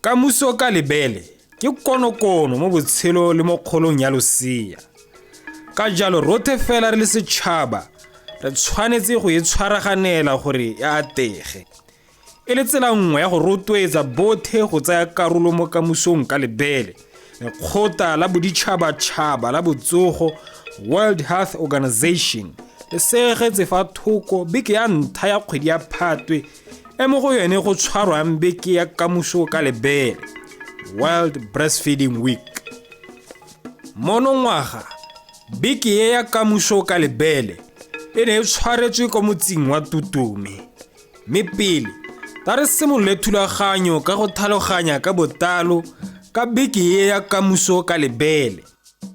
Kamuso ka lebele ke konokono mo botshelo le mo kgolong ya losea. Ka jalo rothe fela re le setšhaba re tshwanetse go e tshwaraganela gore e atege. E le tsela nngwe ya go rotloetsa bothe go tsaya karolo mo kamusong ka lebele. Lekgotla la Boditšhabatšhaba la Botsogo, World Health Organization, le seegetse fa thoko beke ya ntlha ya kgwedi ya Phatwe e mo go yone go tshwarwang beke ya kamuso ka lebele, World Breastfeeding Week. Monongwaga, beke e ya kamuso ka lebele e ne e tshwaretswe kwa motseng wa Tutume. Mme pele, ta re simolole thulaganyo ka go tlhaloganya ka botlalo ka beke e ya kamuso ka lebele.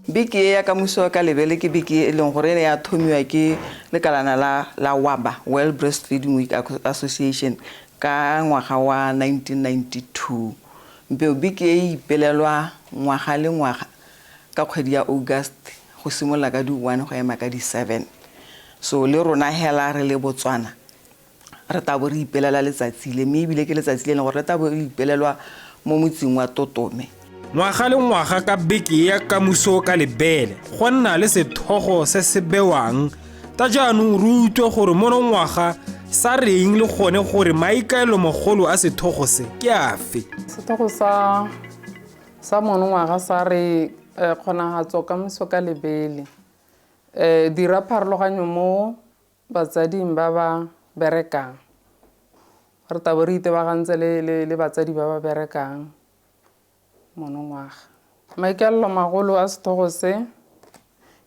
Beke e ya kamuso ka lebele ke beke e leng gore e ne ya thomiwa ke lekalana la, la WABA, World Breastfeeding Week Association, ka ngwaga wa 1992. Mpeo beke e e ipelelwa ngwaga le ngwaga ka kgwedi ya August go simolola ka di 1 go ema ka di 7. So le rona hela re le Botswana re tla bo re ipelela letsatsi le, mme ebile ke letsatsi le e leng gore re tla bo re ipelelwa mo motseng wa Totome. Ngwaga le ngwaga ka beke ya kamuso ka lebele go nna le sethogo se se bewang ta jaanong re utlwe gore mono ngwaga sa reng le gone gore maikaelomogolo a sethogo se ke afe. Sethogo sa sa monongwaga sa re eh, kgonagatso kamuso ka lebele eh, dira pharologanyo mo Batsading ba ba berekang. Re tla bo re itebagantse le, le, le batsadi ba ba berekang monongwaga. Maikaelelo magolo a sethogo se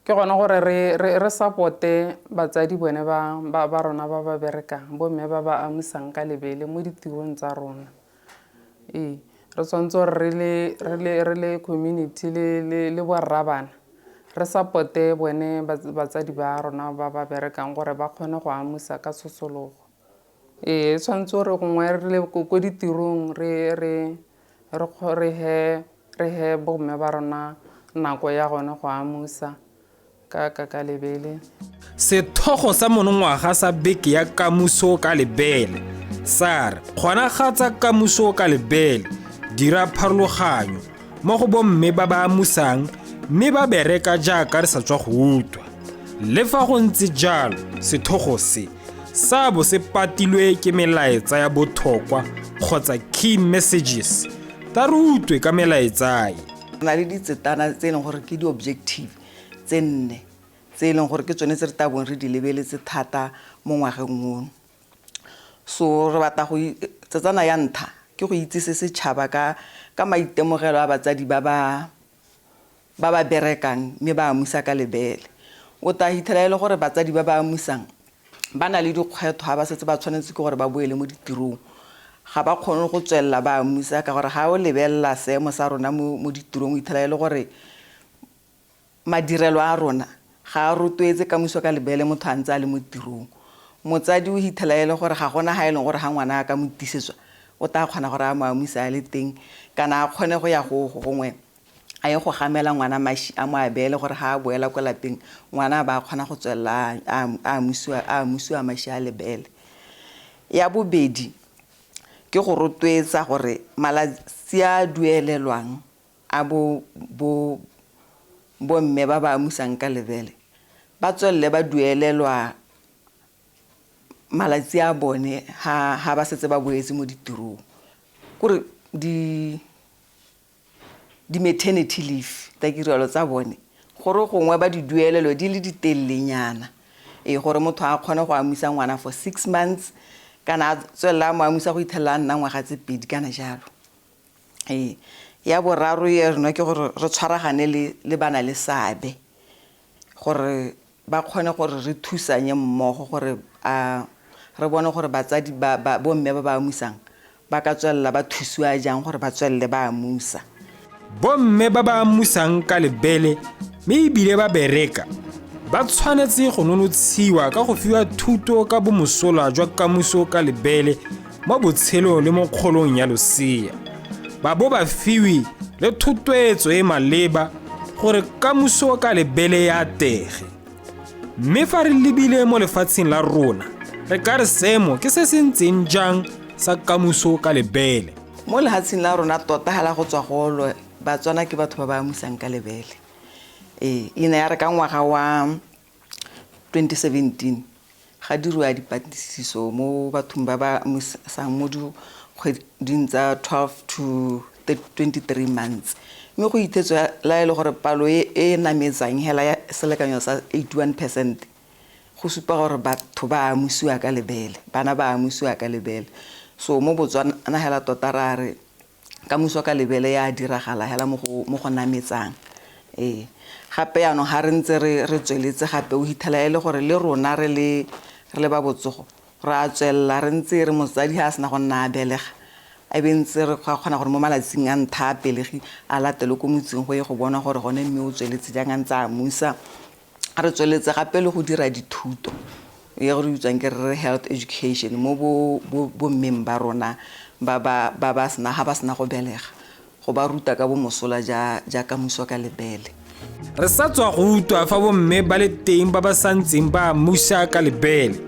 ke gone gore re, re, re supporte batsadi bone ba, ba, ba rona ba ba berekang, bomme ba ba amusang ka lebele mo ditirong tsa rona. Ee, re tshwanetse gore re le, re le, re le community le, le, le borrabana re supporte bone batsadi ba rona ba ba berekang gore ba kgone go amusa ka tshosologo. Ee, e tshwanetse gore gongwe re le ko ditirong re, re, re, re he, re he bomme ba rona nako ya gone go amusa. Ka ka ka lebele. Sethogo sa monongwaga sa beke ya kamuso ka lebele sa re kgonagatsa kamuso ka lebele, dira pharologanyo mo go bomme ba ba amusang mme ba bereka jaaka re sa tswa go utlwa. Le fa go ntse jalo, sethogo se sa bo se patilwe ke melaetsa ya bothokwa kgotsa key messages. Ta re utlwe ka melaetsa e. Re na le ditsetana tse e leng gore ke di-objective tse nne tse e leng gore ke tsone tse re tla bong re di lebeletse thata mo ngwageng ono. So re batla go tsetsana ya ntlha ke go itsise setšhaba ka ka maitemogelo a batsadi ba ba ba ba berekang mme ba amusa ka lebele. O tla hitlhela e le gore batsadi ba ba amusang ba na le dikgwetlho ga ba setse ba tshwanetse ke gore ba boele mo ditirong. Ga ba kgone go tswelela ba amusa ka gore ga o lebelela seemo sa rona mo mo ditirong o itlhela e le gore Madirelo a rona ga a rotloetse kamuso ka lebele motho a ntse a le mo tirong. Motsadi o hithela e le gore ga gona ha e leng gore ha ngwana a ka mo tisetswa o tla kgona gore a mo amuse a le teng kana a kgone go ya go gongwe a ye go gamela ngwana mashi a mo abele gore ha a boela ko lapeng ngwana a ba a kgona go tswelela a amusiwa a amusiwa mashi a lebele. Ya bobedi ke go rotloetsa gore malatsi a a duelelwang A bo, bo, bomme ba ba amusang ka lebele ba tswelele ba duelelwa malatsi a bone ha, ha ba setse ba boetse mo ditirong. Kore di, di-maternity leave tsa kirelo tsa bone, gore gongwe ba di duelelwe di le ditelelenyana. Ee, gore motho a kgone go amusa ngwana for six months, kana a tswelela a mo amusa go ithelela a nna ngwaga tse pedi kana jalo. Ee, ya boraro ya rona ke gore re tshwaragane le le bana le seabe gore ba kgone gore re thusanye mmogo gore a re bone gore batsadi ba ba bomme ba ba amusang ba ka tswelela ba thusiwa jang gore ba tswelele ba amusa. Bomme ba ba amusang ka lebele mme ebile ba bereka ba tshwanetse go nonotshiwa ka go fiwa thuto ka bomosola jwa kamuso ka lebele mo botshelong le mo kgolong ya losea ba bo ba fiwe le thotloetso e maleba gore kamuso ka lebele ya atege mme fa re lebile mo lefatsheng la rona re ka re seemo ke se se ntseng jang sa kamuso ka lebele. Mo lehatsheng la rona tota hela go tswa golo Batswana ke batho ba ba amusang ka lebele. Ee, e ne ya re ka ngwaga wa 2017 ga diriwa dipatlisiso mo bathong ba ba amusang mo dikgweding tsa 12 to 23 months, mme go ithetswe la e le gore palo e e nametsang hela ya selekanyo sa 81% go supa gore batho ba amusiwa ka lebele, bana ba amusiwa ka lebele. So mo Botswana hela tota ra re kamuso ka lebele ya diragala hela mo go nametsang. Ee, gape yaanong ga re ntse re tsweletse gape o hitlhela e le gore le rona re le ba botsogo re a tswelela re ntse re motsadi ga a sena go nna a belega, a be ntse re kgona gore mo malatsing a ntha a pelegi a latele ko motseng go ye go bona gore gone mme o tsweletse jang a ntse a amusa. Re tsweletse gape le go dira dithuto e re bitswang ke re health education mo bo mmeng ba rona ba ba sena ga ba sena go belega, go ba ruta ka bomosola ja kamuso ka lebele. Re sa tswa go utlwa fa bomme ba le teng ba ba santseng ba amusa ka lebele,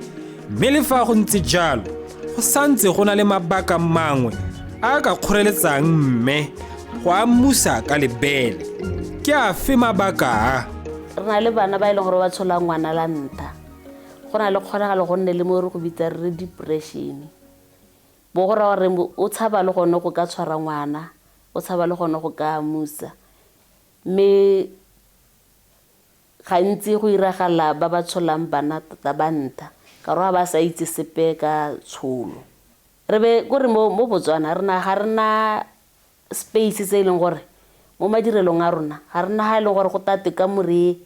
mme le fa go ntse jalo go santse go na le mabaka mangwe a ka kgoreletsang mme go amusa ka lebele. Ke afe mabaka a? Re na le bana ba e leng gore ba tshola ngwana la ntlha, go na le kgonagalo go nne le mo re go bitsa re depression, bo go raya gore o tshaba le gone go ka tshwara ngwana, o tshaba le gone go ka amusa. Mme gantsi go iragala ba ba tsholang bana tota ba ntlha, ka gore ba sa itse sepe ka tsholo. Re be kore mo Botswana re na ga re na space se e leng gore mo madirelong a rona ga re na ga e leng gore go tate ka more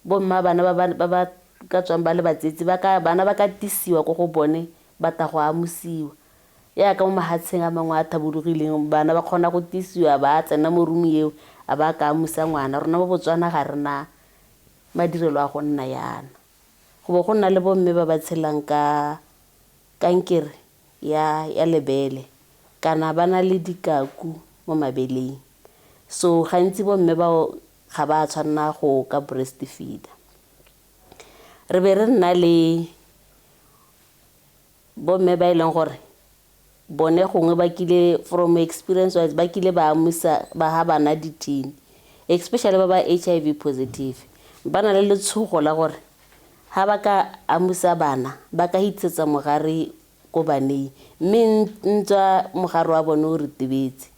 bomma bana ba ba ka tswang ba le batsetsi, bana ba ka tisiwa ko go bone ba ta go amusiwa. Yaka mo mahatsheng a mangwe a thabologileng bana ba kgona go tisiwa ba tsena mo room eo a ba ka amusa ngwana. Rona mo Botswana ga re na madirelo a go nna yana. Go bo go nna le bomme ba ba tshelang ka kankere ya lebele kana ba na le dikaku mo mabeleng. So gantsi bomme bao ga ba tshwanna go ka breastfeeder. Re be re nna le bomme ba e leng gore bone gongwe ba kile from experience wise ba kile ba amusa ba ha bana di-teen, especially ba ba HIV positive, ba na le letshogo la gore ha ba ka amusa bana ba ka hitsetsa mogare ko baneng, mme ntswa mogare wa bone o ritibetse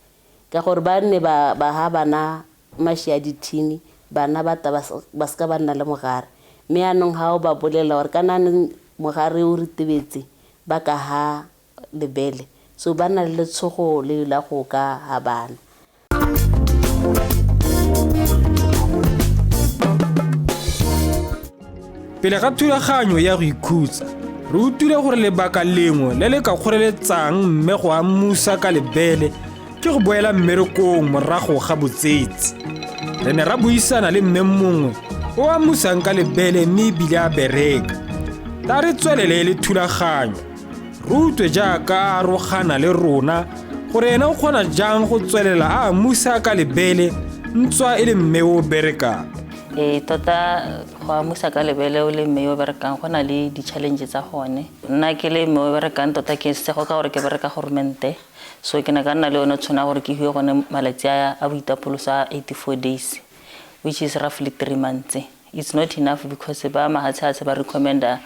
ka gore ba nne ba ha bana mashi a di-teen, bana ba ta ba ska ba nna le mogare. Mme yaanong ha o ba bolela gore kana mogare o ritibetse ba ka ha lebele, so ba na le letshogo le la go ka ha bana. Pele ga thulaganyo ya go ikhutsa, re utlwile gore lebaka lengwe le le ka kgoreletsang mme go amusa ka lebele ke go boela mmerekong morago ga botsetsi. Re ne ra buisana le mme mongwe o amusang ka lebele mme ebile a bereka. Ta re tswelele le thulaganyo, re utlwe jaaka a arogana le rona gore ena o kgona jang go tswelela a amusa ka lebele ntswa e le mme o berekang. Ee, tota go amusa ka lebele o le mme yo berekang go na le di-challenge tsa gone. Nna ke le mme o berekang tota ke sego ka gore ke bereka goromente, so ke ne ka nna le yone tšhono ya gore ke hiwe gone malatsi a boitapoloso a 84 days, which is roughly 3 months. It's not enough because ba mahatshe ba recommenda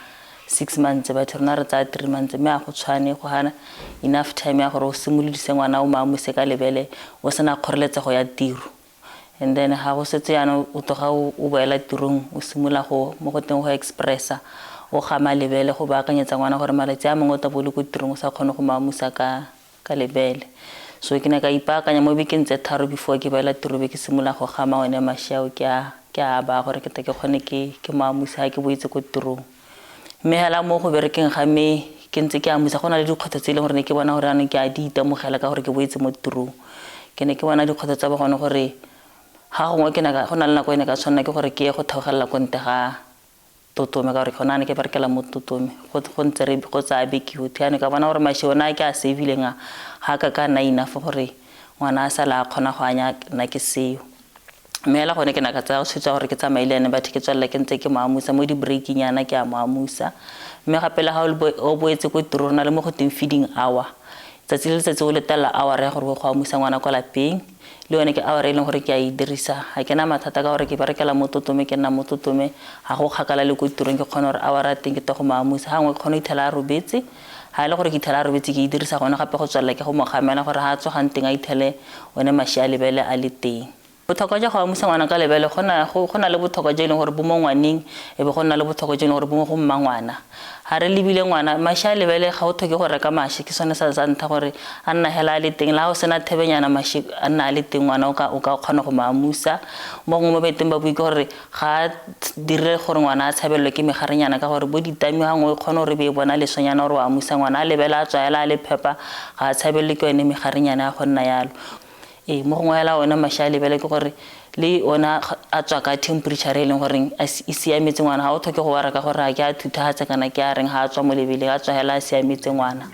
6 months, but rona re tsaya 3 months, mme a go tshwane go hana enough time ya gore o simolodise ngwana o mo amuse ka lebele o sena kgoreletsego ya tiro. And then ha go setse yana o tloga o boela tirong o simolola go mo go teng go expressa o gama lebele go baakanyetsa ngwana gore malatsi a mangwe o tla bo le ko tirong o sa kgone go mo amusa ka lebele. So ke ne ka ipaakanya mo bekeng tse 3 before ke boela tirong, be ke simolola go gama one mashi ao ke a ba gore ke tle ke kgone ke mo amuse ha ke boetse ko tirong. Mme hela mo go berekeng ga me ke ntse ke amusa, go na le dikgwetlho tse e leng gore ne ke bona gore jaanong ke a di itemogela ka gore ke boetse mo tirong. Ke ne ke bona dikgwetlho tsa bogone gore ga gongwe ke ne ka, go na le nako e ne ka tshwanela ke gore ke ye go theogelela ko ntle ga Totome ka gore gona ne ke berekela mo Totome, go ntse re go tsaya beke yotlhe. Jaanong ka bona gore mashi one a ke a save-ileng a ga ka ka nna enough gore ngwana a sale a kgona go anya nna ke seo. Mme hela gone ke ne ka tsaya tshwetso ya gore ke tsamaye le ene, but ke tswelela ke ntse ke mo amusa mo di-break-ing yana ke a mo amusa. Mme gape le ga o boetse ko tirong, re na le mo go teng feeding hour. Tsatsi le letsatsi o letela hour ya gore o go amusa ngwana kwa lapeng, le yone ke hour e leng gore ke a e dirisa. Ga ke na mathata ka gore ke berekela mo Totome, ke nna mo Totome, ga go kgakala le ko tirong, ke kgona gore hour ya teng ke tle go mo amusa. Gangwe ke kgona go ithela a robetse, ga e le gore ke ithela a robetse, ke e dirisa gone gape go tswelela ke go mo gamela gore ga a tsogang teng a ithele one mashi a lebele a le teng. Botlhokwa jwa go amusa ngwana ka lebele, go na le botlhokwa jo e leng gore bo mo ngwaneng, e be go nna le botlhokwa jo e leng gore bo mo go mma ngwana. Ga re lebile ngwana, mashi a lebele ga o tlhoke go reka mashi, ke sone sa ntlha gore a nna hela a le teng. Le ga o sena thebenyana, mashi a nna a le teng, ngwana o ka kgona go mo amusa. Mo gongwe mo beteng ba bue ke gore ga a dire gore ngwana a tshabelelwe ke megarenyana, ka gore bo ditami ga nngwe e kgone gore be e bona lesonyana gore o amusa ngwana a lebele a tswa hela a le phepa, ga a tshabelelwe ke yone megarenyana ya go nna yalo. Ee, mo gongwe hela ona mashi a lebele ke gore le ona a tswa ka temperature e leng goreng e siametse ngwana, ga o tlhoke go wara ka gore ga ke a thuthagatse kana ke a reng, ga a tswa mo lebeleng, a tswa hela a siametse ngwana.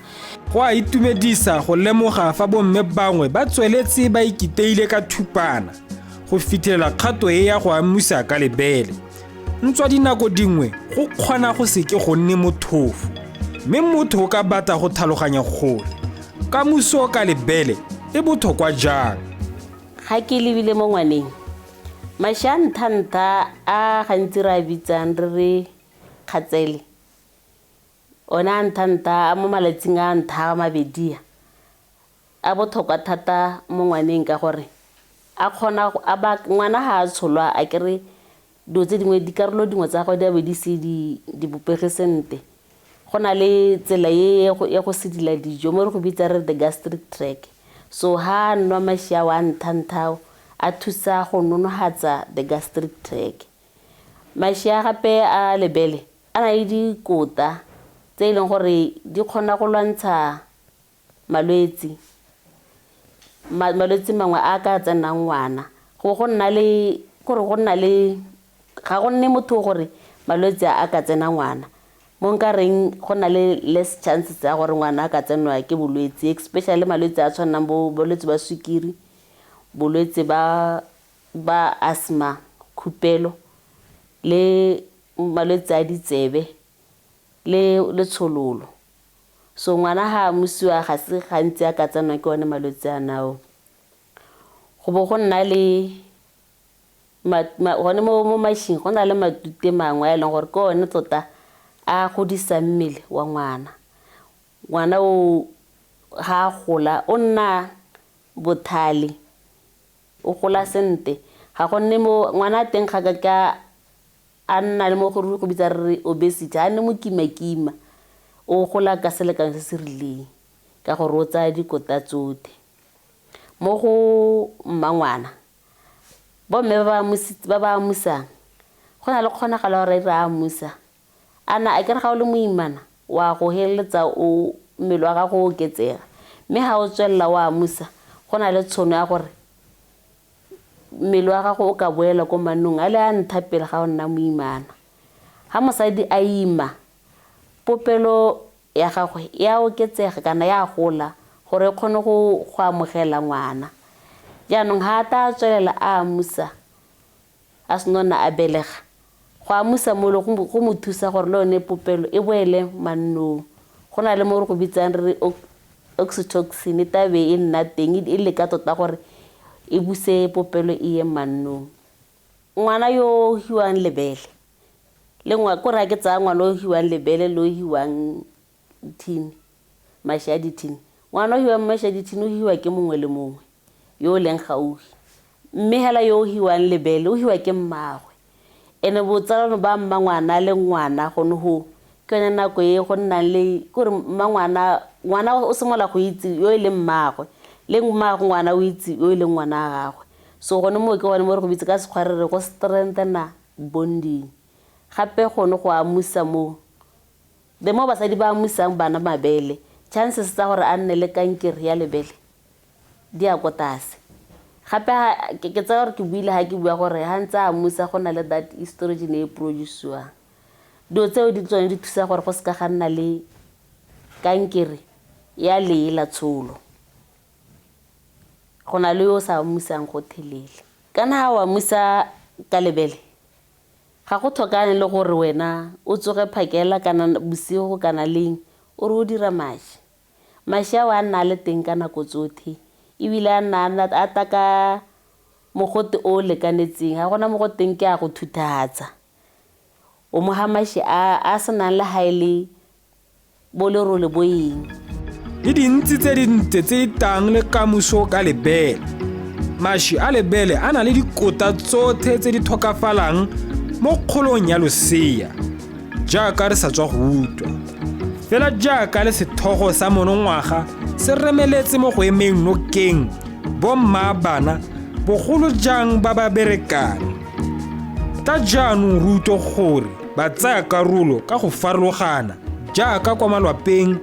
Go a itumedisa go lemoga fa bomme bangwe ba tsweletse ba ikiteile ka thupana go fitlhelela kgato e ya go amusa ka lebele. Ntswa dinako dingwe go kgona go seke go nne mothofo, mme motho o ka batla go tlhaloganya gore kamuso ka lebele e botlhokwa jang. Ga ke lebile mo ngwaneng, mashi a ntlha-ntlha a gantsi re a bitsang re re kgatsele, one a ntlha-ntlha a mo malatsing a ntlha a mabedi a botlhokwa thata mo ngwaneng ka gore a kgona go, a ba, ngwana ga a tsholwa a kere dilo tse dingwe, dikarolo dingwe tsa gagwe di a be di se di bopege sentle. Go na le tsela e ya go sedila dijo mo re go bitsa re the gastric tract. So ha nwa mashi ao a ntlha-ntlha a thusa go nonohatsa the gastric tract. Mashi a gape a lebele a na le dikota tse e leng gore di kgona go lwantsha malwetse, malwetse mangwe a ka tsenang ngwana. Go nna le, gore go nna le, ga go nne motho gore malwetse a ka tsena ngwana. Mo nka reng go na le less chances tsa gore ngwana a ka tsenwa ke bolwetse, especially malwetse a tshwanang bo bolwetse ba sukiri, bolwetse ba asthma, khupelo, le malwetse a ditsebe le letshololo. So ngwana ha a amusiwa ga se gantsi a ka tsenwa ke one malwetse a nao. Go bo go nna le gone mo mashing go na le matute mangwe a e leng gore ke one tota a godisang mmele wa ngwana. Ngwana o ga a gola o nna bothale, o gola sentle. Ga go nne mo ngwana teng ga ka a nna le mo go re go bitsa re re obesity, ga nne mokima-kima, o gola ka selekanyo se se rileng ka gore o tsaya dikota tsotlhe. Mo go mmangwana, bomme ba ba amusang, go na le kgonagalo ya gore re amusa. Ana a kere ga o le moimana wa go heleletsa o mmele wa gago o oketsega, mme ga o tswelela o amusa go na le tšhono ya gore mmele wa gago o ka boela ko mannong a le a ntlha pele ga o nna moimana. Ga mosadi a ima, popelo ya gagwe ya oketsega kana ya gola gore e kgone go amogela ngwana. Jaanong ga a ta tswelela a amusa a sena nna a belega, go amusa mo le go mo thusa gore le yone popelo e boele mannong. Go na le mo re go bitsang re re oxytocin e tla be e nna teng, e leka tota gore e buse popelo e ye mannong. Ngwana yo o hiwang lebele le ko re ke tsaya ngwana o hiwang lebele le o hiwang thini, mashi a dithini. Ngwana o hiwang mashi a dithini o hiwa ke mongwe le mongwe yo o leng gaufi, mme hela yo o hiwang lebele o hiwa ke mmagwe. Ene botsalano ba mma ngwana le ngwana gone ho ke yone nako e go nnang le kore mma ngwana, ngwana o simolola go itse yo e leng mmagwe, le mmagwe ngwana o itse yo e leng ngwana wa gagwe. So gone moo ke gone mo re go bitse ka Sekgowa re re go strengthena bonding. Gape gone go amusa mo, the more basadi ba amusang bana mabele, chances tsa gore a nne le kankere ya lebele di ya ko tlase. Gape ke tsaya gore ke buile ha ke bua gore ha ntse a amusa go na le that estrogen e produce-iwang. Dilo tseo di tsone di thusa gore go seka ga nna le kankere ya lee la tsholo. Go na le yo o sa amusang gotlhelele. Kana ha o amusa ka lebele, ga go tlhokane le gore wena o tsoge phakela kana bosigo kana leng o re o dira mashi. Maši ao a nna a le teng ka nako tsotlhe, ebile a nna a ta ka mogote o o lekanetseng. Ga gona mo go teng ke a go thuthahatsa. O mo ha maši a senang le ha e le bo lerole bo eng. Le dintsi tse dintle tse di tang le kamuso ka lebele. Maši a lebele a na le dikota tsotlhe tse di tlhokafalang mo kgolong ya losea, jaaka re sa tswa go utlwa. Fela jaaka le setlhogo sa monongwaga se remeletse mo go emeng nokeng bomma bana, bogolo jang ba ba berekang. Ta jaanong re utlwe gore ba tsaya karolo ka go farologana jaaka kwa malwapeng,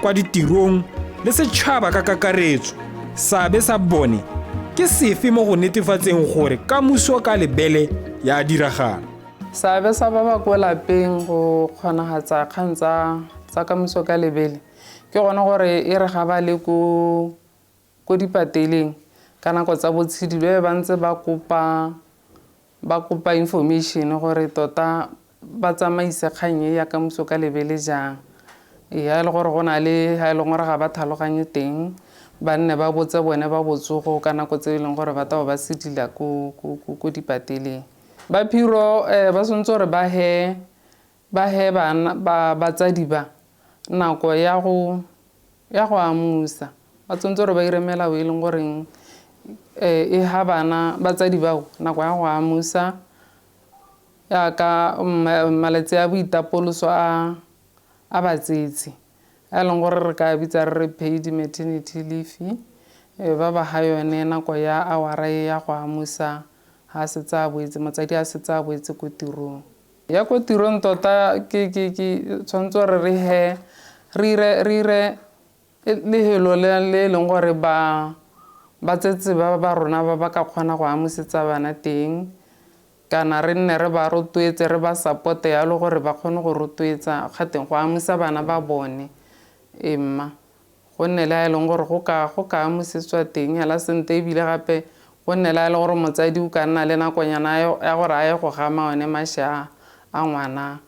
kwa ditirong le setšhaba ka kakaretso. Seabe sa bone ke sefe mo go netefatseng gore kamuso ka lebele ya diragala? Seabe sa ba ba ko lapeng go kgonagatsa kgang tsa kamuso ka lebele ke gone gore e re ga ba le ko dipateleng ka nako tsa botshidilo, ba ntse ba kopa information gore tota ba tsamaise kgang e ya kamuso ka lebele jang. Ee, ha e le gore go na le ha e leng gore ga ba tlhaloganye teng, ba nne ba botse bone ba botsogo ka nako tse e leng gore ba tabo ba sedila ko dipateleng. Ba phiro ba tshwanetse gore ba he bana batsadi ba nako ya go amusa. Ba tshwanetse gore ba ire melao e leng goreng e ha bana batsadi bao nako ya go amusa, yaka malatsi a boitapoloso a batsetsi a leng gore re ka bitsa re re paid maternity leave, ba ba ha yone nako ya awara e ya go amusa ha setse a boetse, motsadi a setse a boetse ko tirong. Ya ko tirong tota ke tshwanetse gore re he re ire lehelo le leng gore ba batsetse ba ba rona ba ba ka kgona go amusetsa bana teng, kana re nne re ba rotloetse, re ba support-e yalo gore ba kgone go rotloetsa kgateng go amusa bana ba bone. Ee mma, go nne le ha e leng gore go ka amusetswa teng hela sente, ebile gape go nne le ha e le gore motsadi o ka nna le nakonyana ya gore a ye go gama one maši a ngwana.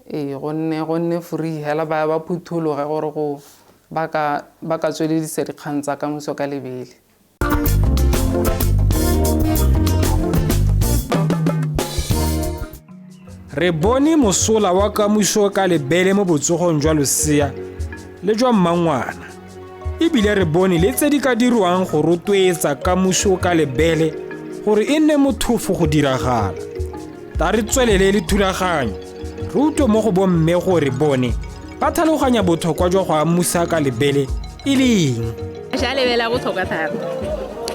Ee, go nne free hela, ba phuthologe gore go ba ka tsweledisa dikgang tsa kamuso ka lebele. Re bone mosola wa kamuso ka lebele mo botsogong jwa losea le jwa mmangwana. Ebile re bone le tse di ka dirwang go rotloetsa kamuso ka lebele gore e nne mothofo go diragala. Ta re tswelele le thulaganyo, re utlwe mo go bomme gore bone ba tlhaloganya botlhokwa jwa go amusa ka lebele e le eng. Maši a lebele a botlhokwa thata.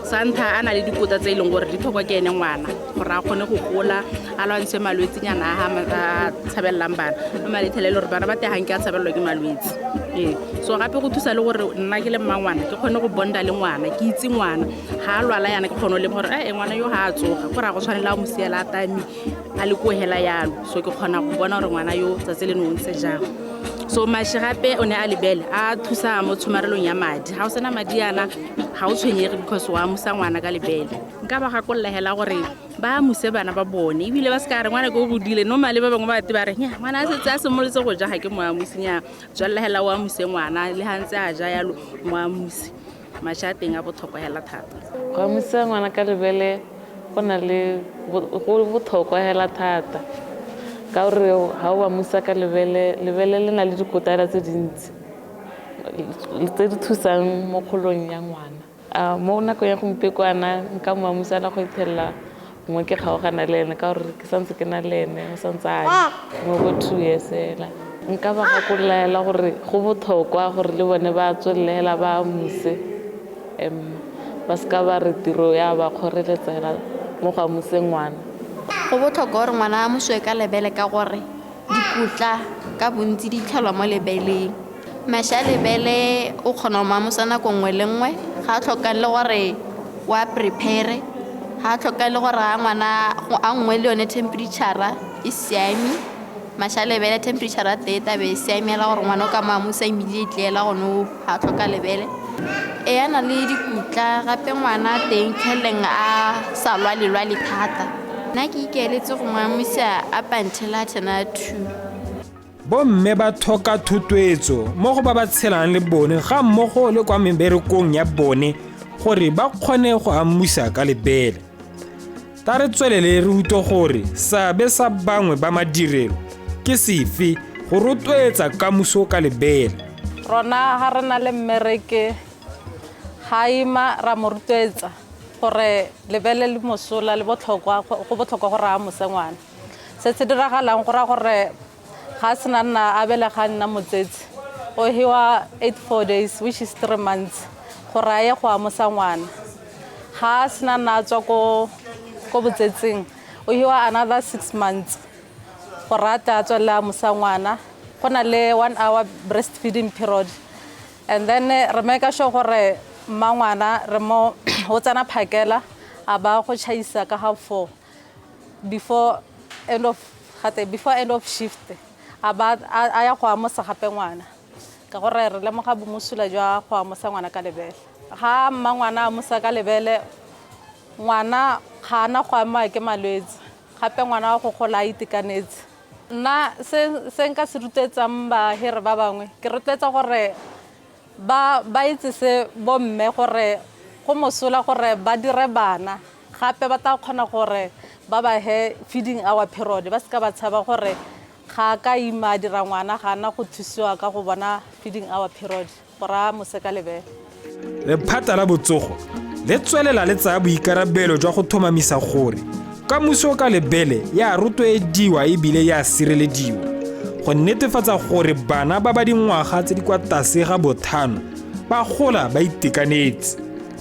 Sa ntlha a na le dikotla tse e leng gore di tlhokwa ke ene ngwana gore a kgone go gola, a lwantshe malwetsenyana a tshabelelang bana. Mme malethele le gore bana ba teng ga nke a tshabelelwa ke malwetse. Ee, so gape go thusa le gore nna ke le mmangwana ke kgone go bonda le ngwana, ke itse ngwana ga a lwala yana, ke kgone go lemoga gore ngwana yo ga a tsoga, gore a go tshwanela a mo siela a tame a le ko hela yalo. So ke kgona go bona gore ngwana yo tsatsi le o ntse jang. So maši gape o ne a lebele a thusa mo tshomarelong ya madi. Ga o sena madi yana ga o tshwenyege because o amusa ngwana ka lebele. Nka ba gakolola hela gore ba amuse bana ba bone, ebile ba se ka re ngwana ke o godile. Normally ba bangwe ba te ba re nya ngwana a setse a simolotse go ja, ga ke mo amuse. Nya tswelela hela o amuse ngwana le ha ntse a ja yalo, mo amuse. Maši a teng a botlhokwa hela thata. Go amusa ngwana ka lebele go na le go botlhokwa hela thata, ka gore ha o amusa ka lebele, lebele le na le dikotla tse dintsi tse di thusang mo kgolong ya ngwana. Mo nakong ya gompieno nka mo amusela go ithelela gongwe ke kgaogana le ene, ka gore ke santse ke na le ene, o santse a mo bo 2 years hela. Nka ba gakolola hela gore go botlhokwa gore le bone ba tswelele hela ba amuse, ba seka ba re tiro ya ba kgoreletsa hela mo go amuseng ngwana. Go botlhokwa gore ngwana a amusiwe ka lebele ka gore dikotla ka bontsi di tlhelwa mo lebeleng. Maši a lebele o kgona go mo amusa nako nngwe le nngwe, ga a tlhokang le gore o a prepare, ga a tlhokang le gore a ngwana a nngwe le yone temperature e siame. Maši a lebele temperature ya teng e tlabe e siamela gore ngwana o ka mo amusa immediately hela gone o ga a tlhoka lebele. E a na le dikotla gape ngwana teng tlheleng a sa lwale-lwale thata. Nna ke ikaeletse go mo amusa up until a turn-a 2. Bomme ba tlhoka thotloetso mo go ba ba tshelang le bone ga mmogo le kwa meberekong ya bone gore ba kgone go amusa ka lebele. Ta re tswelele re utlwe gore seabe sa bangwe ba madirelo ke sefe go rotloetsa kamuso ka lebele. Rona ga re na le mmereke ga ima ra mo rotloetsa gore lebele le mosola le botlhokwa, go botlhokwa gore a amose ngwana. Se se diragalang go raya gore ga a sena nna a belega nna motsetsi, o hiwa 84 days, which is 3 months, gore a ye go amosa ngwana. Ga a sena nna a tswa ko botsetsing, o hiwa another 6 months gore a tle a tswelele amosa ngwana. Go na le 1 hour breastfeeding period, and then re make sure gore mma ngwana re mo o tsena phakela a ba go tšhaisa ka half four before end of gate, before end of shift, a ba a ya go amosa gape ngwana, ka gore re lemoga bomosola jwa go amosa ngwana ka lebele. Ga mma ngwana a amosa ka lebele, ngwana ga ana go amiwa ke malwetse, gape ngwana wa go gola a itekanetse. Nna se nka se rotloetsang bahiri ba bangwe, ke rotloetsa gore ba itse se bomme gore go mosola gore ba dire bana, gape ba tla kgona gore ba ba he feeding hour period, ba seka ba tshaba gore ga ka ima a dira ngwana ga ana go thusiwa ka go bona feeding hour period gore a mose ka lebele. Lephata la botsogo le tswelela le tsaya boikarabelo jwa go tlhomamisa gore kamuso ka lebele ya rotloediwa ebile ya sirelediwa, go netefatsa gore bana ba ba dingwaga tse di kwa tlase ga 5 ba gola ba itekanetse.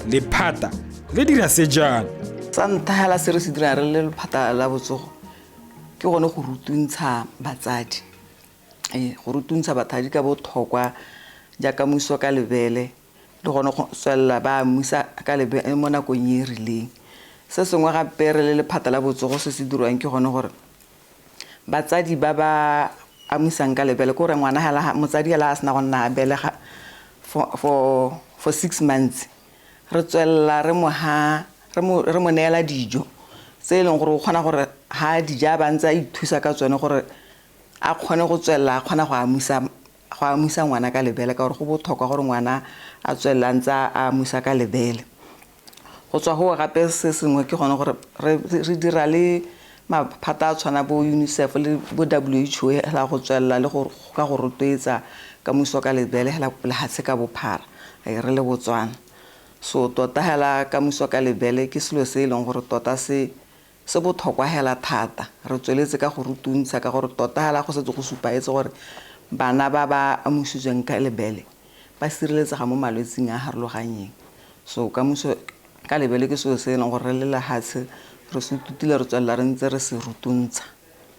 Lephata le dira se jang? Sa ntlha hela se re se dirang re le lephata la botsogo ke gone go rutuntsha batsadi. Go rutuntsha batsadi ka botlhokwa ja kamuso ka lebele, le gone go tswelela ba amusa ka lebele mo nakong e e rileng. Se sengwe gape re le lephata la botsogo se se dirwang ke gone gore batsadi ba ba amusang ka lebele, ke gore ngwana hela, motsadi hela a sena go nna a belega for 6 months, re tswelela re mo ha, re mo, re mo neela dijo tse e leng gore o kgona gore ha di ja ba ntse a ithusa ka tsone gore a kgone go tswelela a kgona go amusa ngwana ka lebele, ka gore go botlhokwa gore ngwana a tswelela a ntse a amusa ka lebele. Go tswa go gape se sengwe ke gone gore re dira le maphata a tshwana bo UNICEF le bo WHO hela go tswelela le go ka go rotloetsa kamuso ka lebele hela lehatshe ka bophara, re le Botswana. So tota hela kamuso ka lebele ke selo se e leng gore tota se botlhokwa hela thata. Re tsweletse ka go rutuntsha ka gore tota hela go setse go supaetse gore bana ba ba amusitsweng ka lebele ba sireletsega mo malwetsing a harologanyeng. So kamuso ka lebele ke selo se e leng gore re le lehatshe re se ithutile, re tswelela re ntse re se rutuntsha.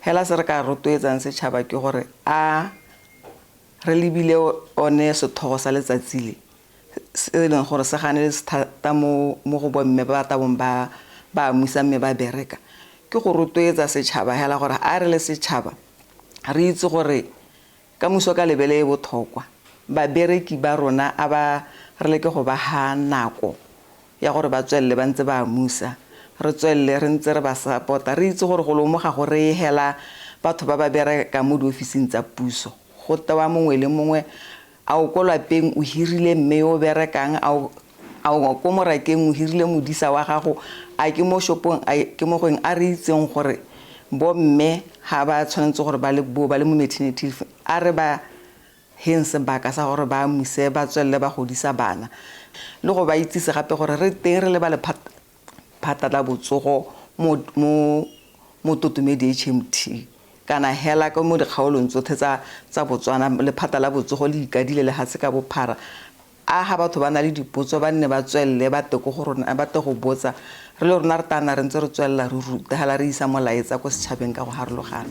Hela se re ka rotloetsang setšhaba ke gore a re lebile one setlhogo sa letsatsi le, se e leng gore se gane thata mo go bomme ba ba tabong ba amusa mme ba bereka, ke go rotloetsa setšhaba hela gore a re le setšhaba re itse gore kamuso ka lebele e botlhokwa. Babereki ba rona a ba re leke go ba ha nako ya gore ba tswelele ba ntse ba amusa, re tswelele re ntse re ba support-a, re itse gore go lomo ga go re hela batho ba ba berekang mo diofising tsa puso. Go tewa mongwe le mongwe a o ko lapeng o hirile mme yo o berekang, a o ko morakeng o hirile modisa wa gago, a ke mo shopong, a ke mo goeng, a re itseng gore bomme ga ba tshwanetse gore ba le bo ba le mo maternity leave, a re ba heng sebaka sa gore ba amuse ba tswelele ba godisa bana, le go ba itsise gape gore re teng re le ba lephata la botsogo mo Totomedi HMT kana hela ka mo dikgaolong tsotlhe tsa Botswana. Lephata la botsogo le ikadile lehatshe ka bophara. A ga batho ba na le dipotso ba nne ba tswelele ba tle ko go rona, ba tle go botsa, re le rona re tla nna re ntse re tswelela re ruta hela re isa molaetsa ko setšhabeng ka go harologana.